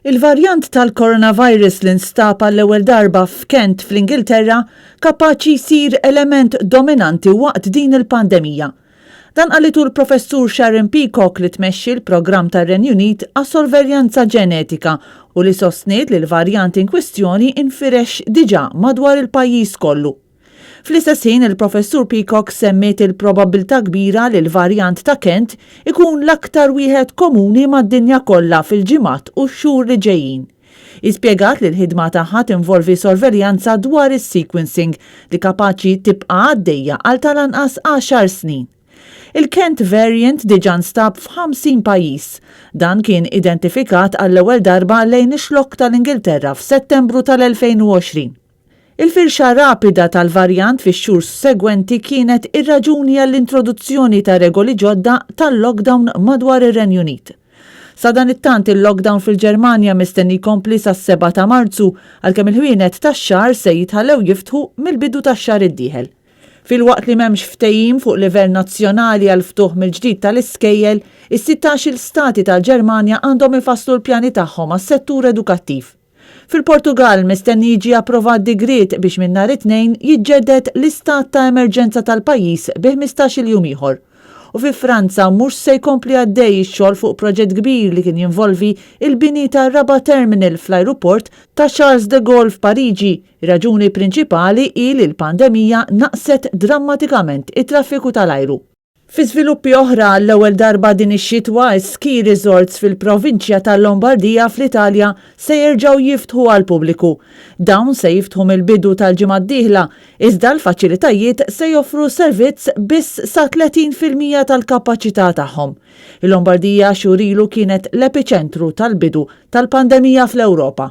Il-varjant tal-coronavirus li nstab għall-ewwel darba f'Kent fl-Ingilterra kapaċi jsir element dominanti waqt din il-pandemija. Dan qalitu l-Professur Sharon Peacock li tmexxi l-programm tar-Renju Unit għas-sorveljanza ġenetika u li sostniet li l-varjant inkwistjoni infirex diġà madwar il-pajjiż kollu. Fl-istess ħin, il-Professur Peacock semmiet il-probabbiltà kbira li l-varjant ta' Kent ikun l-aktar wieħed komuni mad-dinja kollha fil-ġimgħat u x-xhur li ġejjin. Hi spjegat li l-ħidma tagħha tinvolvi sorveljanza dwar is-sequencing li kapaċi tibqa' għaddejja għal tal-anqas għaxar snin. Il-Kent variant diġà nstab f'50 pajjiż. Dan kien identifikat għall-ewwel darba lejn ix-Xlokk tal-Ingilterra f'Settembru tal-2020. Il-firxa rapida tal-varjant fix-xhur segwenti kienet ir-raġuni għall-introduzzjoni ta' regoli ġodda tal-lockdown madwar ir-Renju Unit. Sadanittant il-lockdown fil-Ġermanja mistenni jkompli sas-7 ta' Marzu għalkemm il-ħwienet tax-xagħar se jitħallew jiftħu mill-bidu tax-xahar id-dieħel. Filwaqt li m'hemmx ftehim fuq livell nazzjonali għall-ftuħ mill-ġdid tal-iskejjel, is-sittax-il stati tal-Ġermanja għandhom ifasslu l-pjani tagħhom għas-settur edukattiv. Fil-Portugall mistenni jiġi approvat digriet biex minn nhar it-Tnejn jiġġedded l-istat ta' emerġenza tal-pajjiż bi 15-il jum ieħor. U fi Franza mhux se jkompli għaddej ix-xogħol fuq proġett kbir li kien jinvolvi l-bini ta' raba' terminal fl-ajruport ta' Charles de Gaulle f'Pariġi. Ir-raġuni prinċipali hi li l-pandemija naqqset drammatikament it-traffiku tal-ajru. Fi żviluppi oħra, għall-ewwel darba din ix-xitwa, is-ski resorts fil-provinċja tal-Lombardia fl-Italja se jerġgħu jiftħu għall-pubbliku. Dawn se jiftħu mill-bidu tal-ġimgħa d-dieħla, iżda l-faċilitajiet se joffru servizz biss sa 30% tal-kapaċità tagħhom. Il-Lombardia xhur ilu kienet l-epiċentru tal-bidu tal-pandemija fl-Ewropa.